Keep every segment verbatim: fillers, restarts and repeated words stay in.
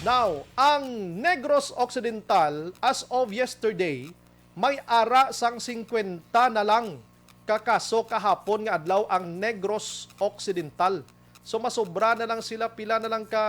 Now, ang Negros Occidental, as of yesterday, may ara sang singkwenta na lang ka kaso kahapon nga adlaw ang Negros Occidental. So, masobra na lang sila, pila na lang ka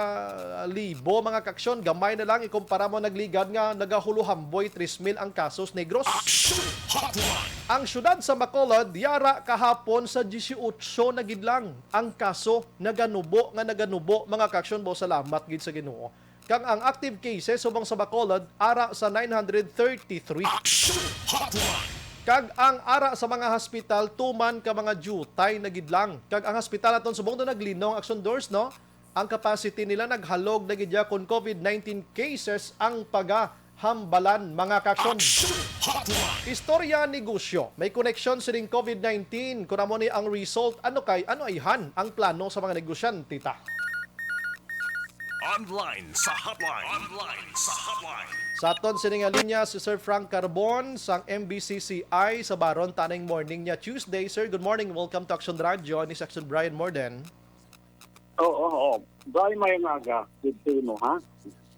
libo, mga kaaksyon, gamay na lang ikumpara mo nagligad nga nagahuluhamboy tres mil ang kasos, Negros. Action Hotline. Ang siyudad sa Bacolod, yara kahapon sa disiotso na gid lang ang kaso, naganubo nga naganubo, mga kaaksyon, bo, salamat gid sa Ginoo. Kag ang active cases subong sa Bacolod ara sa nine hundred thirty-three. Action Hotline. Kag ang ara sa mga hospital tuman ka mga diutay na gid lang. Kag ang hospital aton subong do naglinong, Action Doors, no? Ang capacity nila naghalog na gid ya kon covid nineteen cases ang pagahambalan, mga kaaksyon. Action Hotline. Istorya negosyo. May koneksyon sining covid nineteen. Kung amo ni ang result, ano kay, ano ayhan ang plano sa mga negosyante ta? Online sa hotline. Online sa hotline. Sa aton sini nga linya si Sir Frank Carbon sang M B C C I sa Baron taning morning niya Tuesday. Sir, good morning. Welcome to Action Radio. Ni Action Brian Morden. Oo, oo. Brian, may aga. Good to you, ha?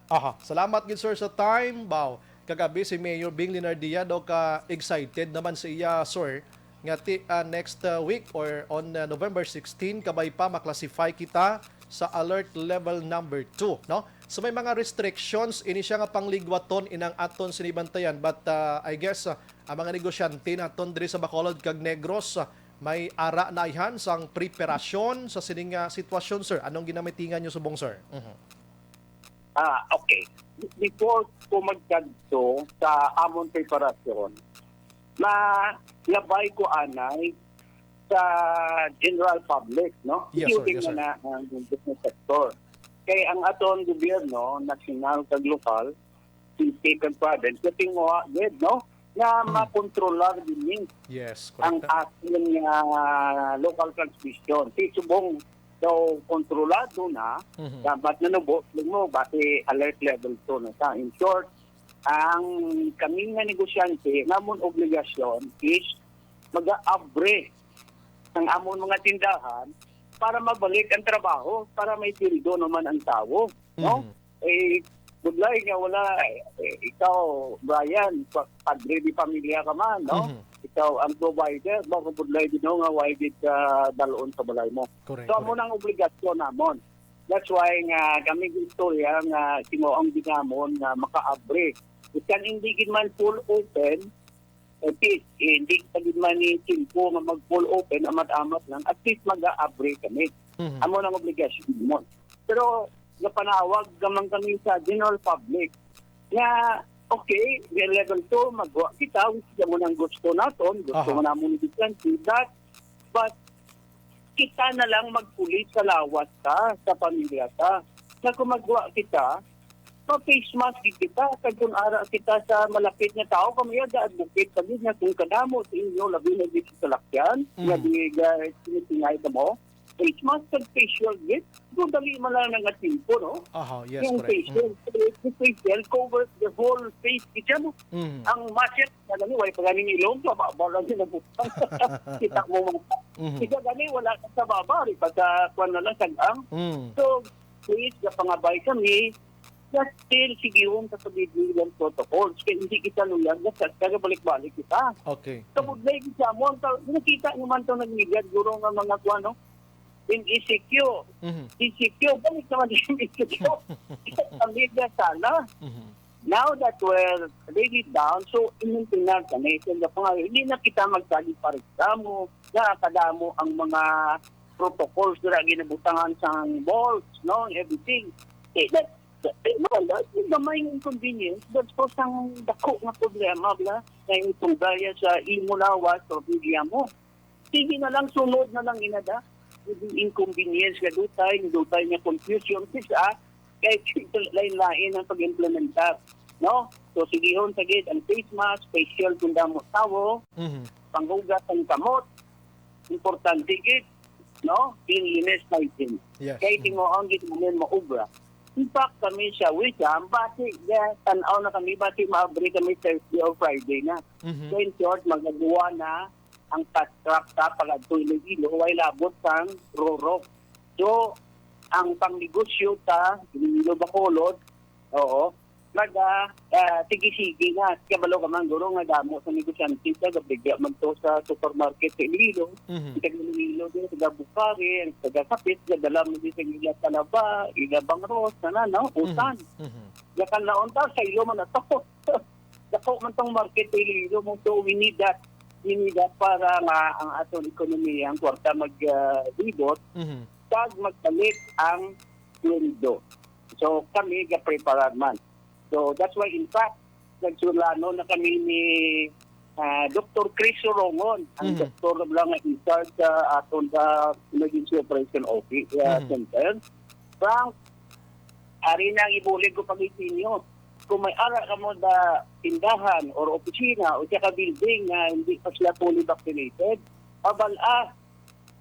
Aha, salamat gid, sir, sa time. Baw, kagabi si Mayor Bing Linardia daw ka excited naman sa iya, sir, nga ti, ah, next, ah, week or on, ah, November sixteen, kabay pa maklasify kita sa alert level number two, no? So may mga restrictions ini siya nga pangligwaton inang aton sinibantayan, but, ah, I guess, ah, ang mga negosyante naton diri sa Bacolod kag Negros, ah, may ara na ayhan sang preparasyon sa sining, ah, sitwasyon, sir. Anong ginamitingan niyo subong, sir? Mhm. Ah, okay. Before ko magkadto sa amon preparasyon, malabay ko anay sa general public, no? Yes, sir. Including Yes, sir. na ang business sector. Kay ang aton gobyerno, nasyonal kag lokal, city kag province, natinguha gid, no? Nga Mm. makontrolar din Yes, ang correct. ating, ah, local transmission. Si subong daw kontrolado na, Mhm. dapat nanubo mo, basi alert level two na ta. In short, ang kami nga negosyante, namon obligasyon is mag-aabre ang amon mga tindahan para mabalik ang trabaho, para may sweldo naman ang tawo, no? Mhm. Eh, budlay nga wala, eh, ikaw, Brian, pa-, padre de pamilya ka man, no? Mhm. Ikaw ang provider, baka budlay din nga why did ka dalon sa balay mo. Correct, So, amo correct. nang obligasyon namon. That's why nga kami istorya nga sino ang ginamon nga makaabre. Bisan hindi gid man full open, at least, eh, hindi pa gid man ni Kimpo nga mag full open, amat-amat lang. At least mag-aabre kami. Mhm. Amo nang obligasyon mo. Pero napanawag naman kami sa general public nga, okay, may level two, magwa kita, which is mo nang gusto naton, gusto Aha. mo namon ni Vicente, that, but kita na lang magpulit sa lawas ta, sa pamilya ta. Nga kung magwa kita, pa-face mask gid kita. Kag kung ara kita sa malapit nga tao, kami ga-advocate pa gid nga kung kadamo sa inyo, labi na dito sa lakyan, Mm. nga di ga-, sinitingay ka mo, face mask kag face shield gid. Kung dali man lang nga tiyempo, no? Aha, yes, Yung correct. face shield, Mm. yung face shield covers the whole face. Kita mo, Mm. ang mask, na gani, way pa ganing ilong, sa baba lang yun ang butang. Kita mo, mga Mhm. Isa gani, wala ka sa baba, di ba, sa kwan na lang, sag-ang. Mm. So, please, napangabay kami, just still, sigihon sa pagiging protocols. Kaya hindi kita luyag, na sa, kaya balik-balik kita. Okay. Kabudlay, kita mo, ang tao, nakita nyo man to, nagmigad, guro nga mga kwan, no? In E C Q. Mhm. E C Q, balik naman yung E C Q. Isa sa media sana. Mhm. Now that we're really down, so, inintindihan kami. So, nga pa nga, hindi na kita magsalig pa reklamo, nakakadamo ang mga protocols na ginabutangan sa malls, no, and everything. Eh, that, that, eh, no, that, gamay nga inconvenience, but for sang dako nga problema, bla, nga yung tunggaya sa imo lawas o media mo. Sige na lang, sunod na lang inada. Hindi inconvenience nga dutay, dutay nga confusion, sis, ah, kay lain-lain ang pag-implementar, no? So, sigihon sa gid ang face mask, facial kung damo tawo, Mhm. panghugas ang kamot, importante gid, no? Cleanliness, hygiene. Yes. Kay Mhm. tingoon gid mo maubra. In fact, kami sa Wisam, basi, ya, tan-aw na kami, basi maabre kami Thursday or Friday na. Mhm. So, in short, magabuwa na ang fast track sa pag-adto Iloilo, way labot sang Roro. So, ang pangnegosyo ta, Iloilo, Bacolod, Oo. Mag, ah, ah, sige-sige nga. Kabalo ka man, guro, nga damo sa negosyante sa gabi, man to sa supermarket sa Iloilo. Mhm. Sa Iloilo din, sa Bucari, ang taga Kapit, sa dala mo din sa ila talaba, ila bangros, na, no? Mhm. Utan. Mhm. Yakan na unta, sa ilo man ato. Dako man tong market sa Iloilo mo. So, we need that. We need that para nga ang aton ekonomiya, ang kwarta mag, ah, libot, Mhm. kag magbalik ang sweldo. So, kami gapreparar man. So, that's why, in fact, nagsulano na kami ni, ah, Doktor Chris Sorongon, ang Mhm. doktor lang nga in charge sa aton sa Emergency Operation Office, ah, Mhm. Center. Frank, ari na ang ibulig ko pag-isinyo. Kung may ara ka mo da tindahan or opisina o siya ka building nga hindi pa sila fully vaccinated, pabal-a,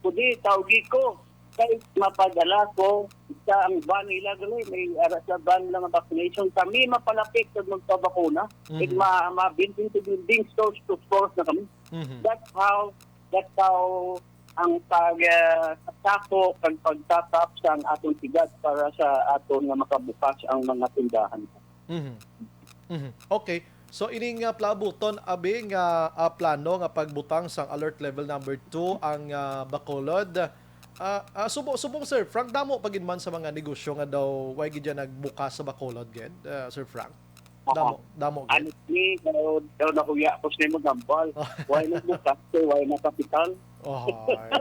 kundi tawgi ko. Kay mapadala ko sa ang van nila, gali, may ara sa van lang ang vaccination. Kami mapalapit sa magpabakuna. Mhm. It ma, ma building to building, stores to stores na kami. Mhm. That's how, that's how ang pag, ah, pagtako kag pagtatap sa ang aton siyudad para sa aton nga makabukas ang mga tindahan. Mhm. Mhm. Okay. So, ining, ah, palabuton, abi, nga, ah, plano nga pagbutang sang alert level number two ang, ah, Bacolod. Ah, ah, subo-, subong, Sir Frank, damo pa gid man sa mga negosyo nga daw way gid dyan nagbukas sa Bacolod, gid, ah, Sir Frank? Oo. Damo, damo, gid. Honestly, daw, daw nahuya ko sa imo gambal. Way nagbukas, kay way na kapital. Ohay.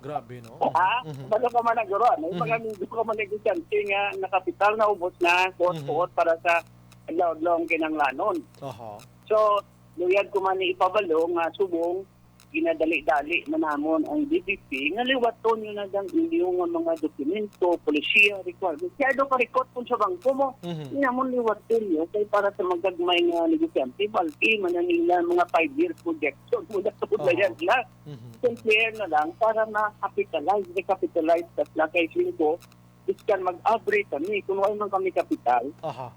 Grabe, no? Ha? Mhm. Balo ka man naguro, ano? Yung mga Mhm. medyo ka man negosyante nga nakapital na ubos na, Mhm. suot-suot para sa adlaw-adlaw ang kinanglanon. Aha. So, luyag ko man ni ipabalo nga subong, ginadali-dali man namon ang D B P, nga liwaton nyo na ang inyo nga mga dokumento, polisiya, requirements. Kaya do ka-record kung sa bangko mo, Mhm. Hindi namon liwaton nyo, kay para sa magagmay nga negosyante, balti man ang ilang mga five years projection, muna sa Aha. Yan lang. Mhm. Simple na lang para ma-capitalize, recapitalize ka sila kay singko, iskan mag-abre kami, kung wala man kami kapital, Aha.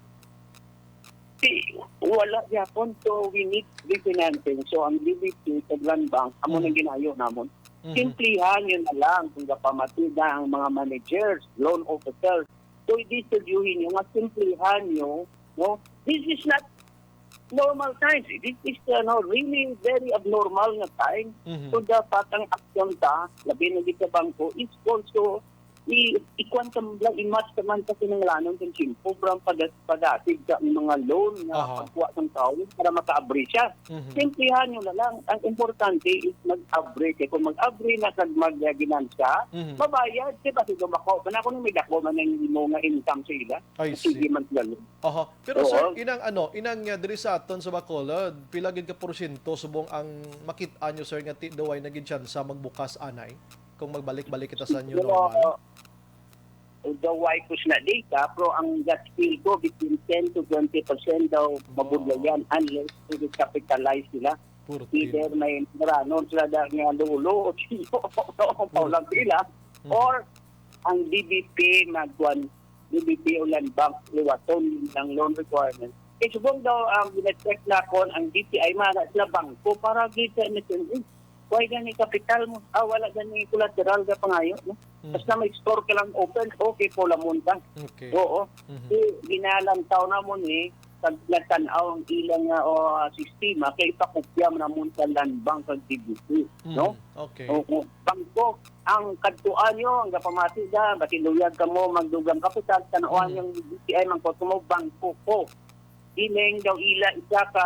di, wala gyapon. So, we need refinancing. So, ang D B P, sa Land Bank, amo Mhm. nang ginayo namon. Mhm. Simplihan yun na lang kung gapamati na ang mga managers, loan officers. So, i-distribuhin nyo nga simplihan nyo, no? This is not normal times. This is, ano, really very abnormal nga time. Mhm. So, dapat ang aksyon ta, labi na gid sa bangko, is also i-, ikuan ta man lang, i-match ta man sa kinahanglanon sa tiyempo, from pada-, padatig sa mga loan nga Aha. pagkuha sang tawo para makaabri siya. Mhm. Simplihan nyo na lang. Ang importante is mag-abre. Kay kung mag-abre na kag mag-, ah, ginansya, Mhm. mabayad. Di ba? Sige, bako. Kana kung may dako man ang imo nga income sa ila. I Sige see. Man sila. Aha. Pero, Oo. Sir, inang ano, inang, ah, diri sa aton sa Bacolod, pila gid ka porsyento subong ang makit-an nyo, sir, nga ti-, daw way na gid tsansa magbukas anay kung magbalik-balik kita sa new Pero, normal? Although why ko na data, pero ang gut feel ko, between ten to twenty percent daw Oo. mabudlayan unless i-capitalize sila. Fourteen. Either may maranon sila da nga lolo o tiyo, o Fourteen. Paulang sila, Mhm. or ang D B P magkuan, D B P o Land Bank, liwaton ang loan requirement. Kay subong daw ang gina-check na kon ang D T I man na sila bangko para gid sa M S M E. Why gani kapital mo? Ah, wala gani collateral ka pangayo, no? Mhm. Basta may store ka lang open, okay, pulamon ka. Okay. Oo. Mhm. Di, ginalantaw na mo ni, pag nagtan-aw ang ilang, ah, o, ah, sistema, kay ipakopya mo na mo sa Land Bank kag D B P, Mhm. no? Okay. Oo. Bangko, ang kadtuan nyo, ang gapamati da, basin luyag ka mo, magdugang kapital, tan-awan Mhm. yung D T I, man ko, mo, bangko ko. Ining daw ila isa ka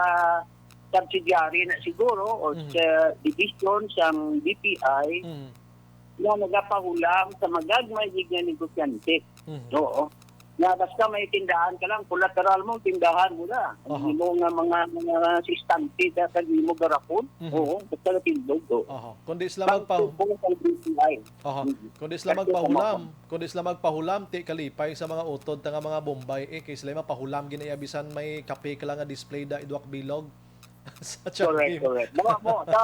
subsidiary na siguro o Mhm. sa division sang D T I Mhm. nga nagapahulam sa magagmay gid nga negosyante. Mhm. Oo. Nga basta may tindahan ka lang, collateral mo, tindahan mo na. Ang Aha. imo nga mga, mga sustante sa, sa imo garapon, Mhm. oo, basta natindog, oo. Aha. Kundi sila Pag magpa- tubo sa D T I. Aha. Mhm. Kundi sila Kasi magpahulam, kumakam- kundi sila magpahulam, ti kalipay sa mga utod ta nga mga Bombay, eh, kay sila mapahulam gid na bisan may kape ka lang nga display da, idwak bilog sa Correct, Changi. Correct. Mga mo, so,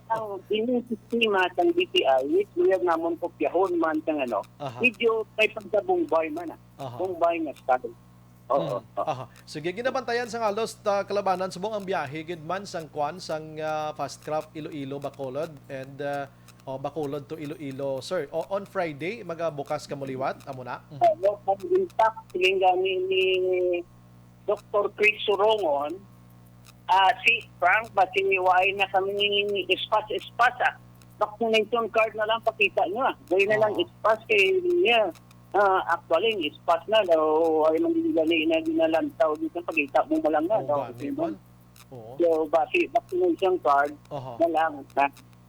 ang ining sistema sang D T I, is luyag namon kopyahon man sang ano, Aha. medyo kay pagka Bombay man, ah. Aha. Bombay nga style. Oo, Mm. oo. Aha. Sige, ginabantayan sang halos ta kalabanan subong ang biyahe gid man sang kwan, sang, ah, Fast Craft Iloilo, Bacolod, and, ah, O, Bacolod to Iloilo, sir. O, on Friday, magabukas kamo liwat? Amo na? Mhm. Oo, ang intact, siling gani ni Doktor Chris Surongon, ah, si Frank, basi why na kami ispas-ispas, ah. Vaccination card na lang pakita nyo, ah. Gawin na lang Oo. ispas kay niya. Ah, actually, ispas na daw, ay man gani na ginalantaw dito, pakita mo mo lang na. Oo, daw. gani man. Oo. So, basi, vaccination card Aha. na lang. Na,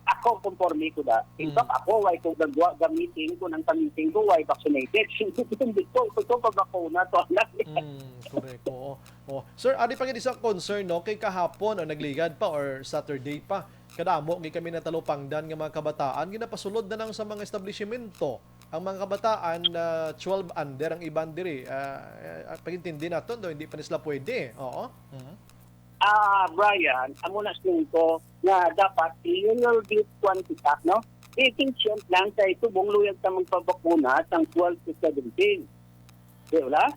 ako, conforme ko da. In Mm. fact, ako, why ko gagwa, gamitin ko ng kamiting ko, why vaccinated? Hindi ko, ito pa bakuna to. Mm, correct. Oo. Oh. Sir, adi pa gid isang concern, no, kay kahapon o nagligad pa or Saturday pa, kadamo gid kami natalupangdan nga mga kabataan ginapasulod na lang sa mga establishmento. Ang mga kabataan na twelve under ang iban diri. Ah, ah, pagintindi naton do, hindi pa ni sila pwede. Oo. Mhm. Ah, Brian, amo na siling ko nga dapat i-reduce quantity, no? Efficient lang sa itubong luyag sa magpabakuna sang twelve to seventeen. Di ba?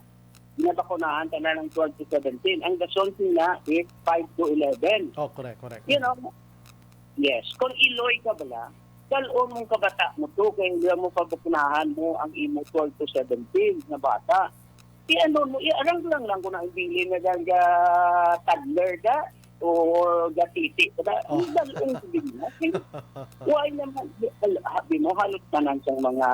Nabakunahan ka na ng twelve to seventeen. Ang gason sila is five to eleven. Oh, correct, correct. You know, yes. Kung iloy ka bala, dalon mong kabata mo to kay hindi mo pabakunahan mo ang imo twelve to seventeen na bata. Di ano mo, iarang lang lang ko na ang bilin na dyan ga toddler da o ga titi. Da, Oh. Ang dalon ko din na. Why naman, habi mo, halos tanan sa mga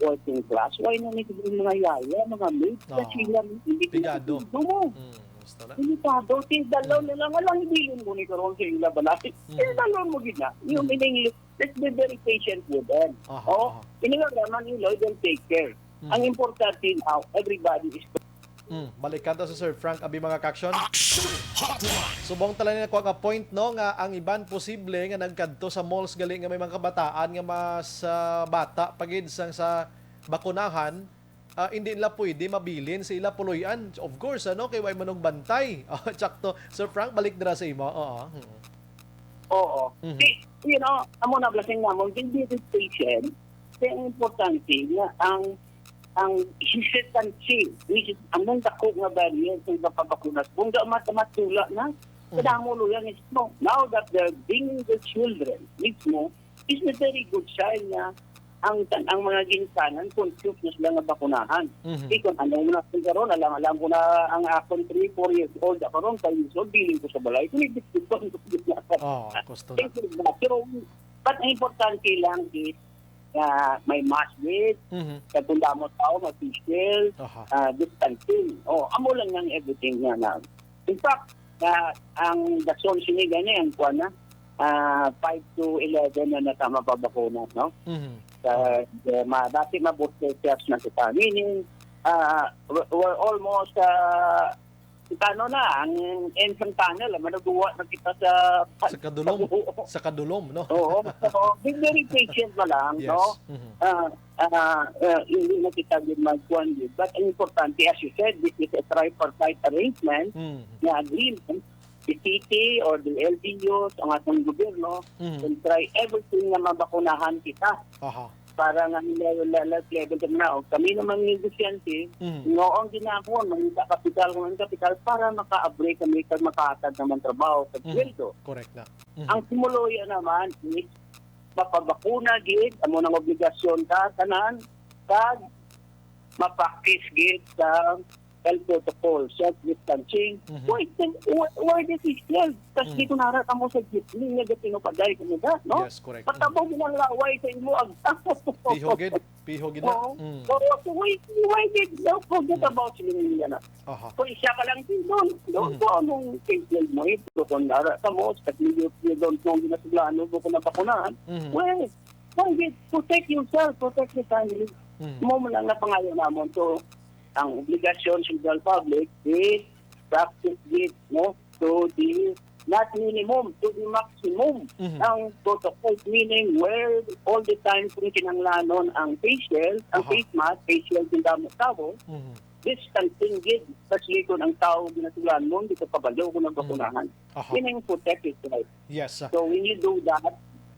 working class. Why na nito yung mga yaya, mga maid, Oh. sa sila, hindi ko Pigado. nasusundo mo. Mm, gusto na. Delikado, tindalo na lang, alang ibilin mo ni karon sa ila balay. Mm. Tindalo mo gid na. Yung Mm. in English, let's be very patient with them. Aha, Oh, aha. Inilagay man nila, they'll take care. Mm. Ang importante now, everybody is Mm, balikan ta sa Sir Frank abi mga ka-aksyon. Action Hotline. Subong tala ni nako nga point, no, nga ang iban posible nga nagkadto sa malls gali nga may mga kabataan nga mas ah, bata pa gid sang sa bakunahan, ah, hindi nila pwede mabilin sa ila puloy-an. Of course, ano, kay way manugbantay. Oh, tsakto. Sir Frank, balik dira sa imo. Oo. Mm. Oo. Mhm. Di, you know, amo na blessing namon, hindi patient. Kaya ang importante nga ang ang hesitancy, which is among dako nga barrier sa pagpabakuna. Kung da mat matula na, Mhm. kadamo luya mismo. Now that they're bringing the children mismo, is a very good sign nga ang ang mga ginikanan conscious na sila nga bakunahan. Mhm. Di kung ano mo na karon, alang-alang ko na ang akon three, four years old, karon five years old, bilin ko sa balay. Kung ibig ko, Oh, gusto na. Pero, but ang importante lang is nga may mask gid, Mhm. kag kung damo tao, may face shield, Aha. ah, distancing. Oh, amo lang ang everything nga na. In fact, ah, ang dason sini gani ang kuan na, ah, five to eleven na natama pa bakuna, no? Mhm. Sa, uh, ma, dati ma-booster shots na kita. Meaning, ah, we're, we're almost, ah, ano na, ang end ng tunnel, ah, manuguwa na kita sa Sa kadulom. Oo. Sa kadulom, no? Oo. So, be very patient na lang, Yes. no? Mhm. Ah, ah, ah, hindi na kita din magkuhan yun. But ang importante, as you said, this is a tripartite arrangement Mhm. na agreement. The city or the L G Us, ang atong gobyerno, Mhm. will try everything na mabakunahan kita Aha. para nga hindi level sa mga o kami naman negosyante, Mhm. no, ang ginagawa, mangita kapital, kung ang kapital, para maka-abri kami, kag makahatag naman trabaho sa Mhm. sweldo. Correct na. Mhm. Ang sumuloya naman is mapabakuna gid, amo nang obligasyon ta tanan, kag ma-practice gid sa health protocol, self distancing. Mhm. Why, why, why the official? Kasi Mhm. kung nara kamo sa jeepney, nga gatinupaday kamo da, no? Yes, correct. Patabaw mo ng laway sa imo, ag- Piho gid, piho gid na. Oo. Mm. Oo, so why, why did, no, forget Mm. about sila nila na. Aha. Kung siya ka lang, doon, doon Mhm. ko anong safety mo, eh, kung nara kamo, sa you, you don't know, ginasuglaan mo, kung nabakunahan. Mhm. Well, why did, protect yourself, protect your family. Mhm. Mo mo lang na pangayo namon. So, ang obligasyon sa general public is practice gid, no? To the, not minimum, to the maximum Mhm. ang protocol, meaning wear all the time kung kinahanglanon ang face shield, ang Aha. face mask, face shield, kung damo tao, Mhm. distancing gid, especially kung ang tao ginasulan mo, hindi ka kabalo kung nagbakunahan. Aha. Meaning protect yourself. Yes. Ah. So when you do that,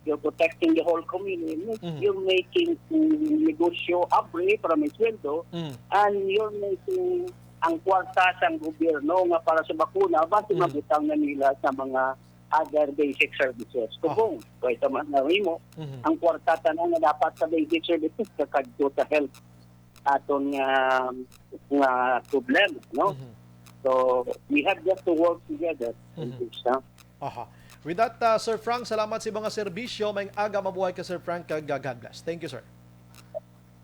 you're protecting the whole community. Mhm. You're making mm, negosyo abri para may sweldo, Mm. and you're making ang kwarta sang gobyerno nga para sa bakuna, basi Mm. mabutang na nila sa mga other basic services. Oh. Kung kaya man na mo, Mhm. ang kwarta tanan nga dapat sa basic services, kakadto sa health aton nga, nga problema, no? Mhm. So, we have just to work together on Mhm. this, no? Aha. With that, uh, Sir Frank, salamat sa mga serbisyo. May aga mabuhay ka, Sir Frank, kag uh, God bless. Thank you, sir.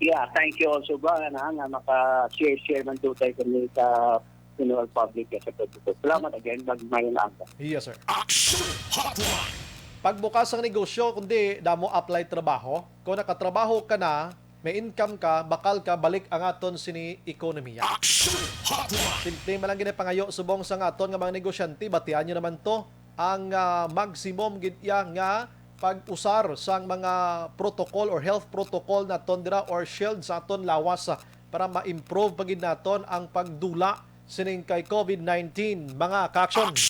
Yeah, thank you also, Brian, ha, nga maka-share-share man tayo kami sa general public sa pagtuto. Salamat again, magmayong aga. Yes, sir. Action Hotline. Pagbukas ang negosyo, kundi damo apply trabaho. Kung nakatrabaho ka na, may income ka, bakal ka, balik ang aton sini ekonomiya. Action Hotline. Simple man lang ginapangayo subong sa aton nga mga negosyante, batian nyo naman to, ang ah, maximum gid iya nga pag-usar sang mga protocol or health protocol naton dira or shield sa aton lawas, ah, para ma-improve pa gid naton ang pagdula sining kay COVID nineteen, mga ka-action.